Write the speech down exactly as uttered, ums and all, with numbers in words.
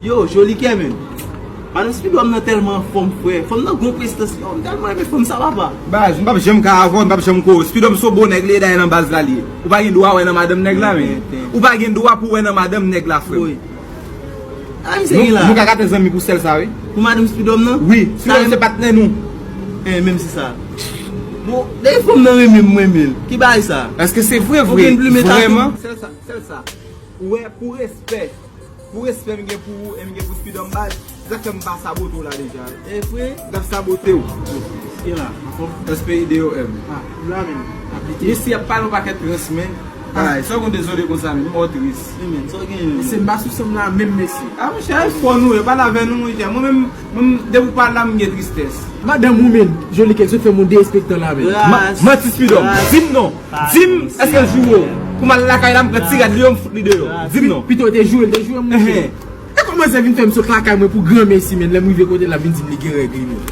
Yo, Jolikè menm. Madanm Spidòm nan tèlman anfòm, frè. Fanm nan gon prestans. Yo, m tèlman renmen fanm sa, papa. Baz, m p ap janm ka avè w, m p ap janm ko. Spidòm se bon nèg, li dayè nan baz la li ye. Ou pa gen dwa wè nan madanm nèg la, men. Ou pa gen dwa pou wè nan madanm nèg la, frè. Wi. A, misye gen la. Nou ka gate zanmi pou sèl sa, wi. Pou madanm Spidòm nan? Wi, Spidòm se patnè nou. E, menm si sa. Bon, dèyè fanm nan renmen m, mwen renmen l. Ki bagay sa? Èske se vre, vre, vrèman? Sèl sa, sèl sa. Ou wè, pou respè. Pou respè m gen pou ou e m gen pou Spidòm, baz, se sa k fè m pa sabote w la deja. E vre? M t ap sabote w. Ki la? Anfòm? S P I D O M. Ah, la menm. Aplike. Mesye ap pale yon pakèt trans, men. Ay, sa w konn dezole konsa, men. M wè w tris. Wi, men, sa w gen? Mesye, m pa sou san m la menm, mesye. Ah, monchè, e fò nou ye. Pale avè nou, monchè. Mwen menm, mwen, depi w pale la, m gen tristès. Madanm ou menm, Jolikè, sot fè m yon derespektan la menm. Manti Spidòm. Di m non. Di m, èske l joure w? Pou m al lakay la, m pran ti rad li yo, m fout li deyò. Di m non. Pito te joure l, te joure m, monchè. E kòman se vin fè m sot lakay mwen pou granmesi, men lè m rive kote l, l ap vin di m li gen règ li menm.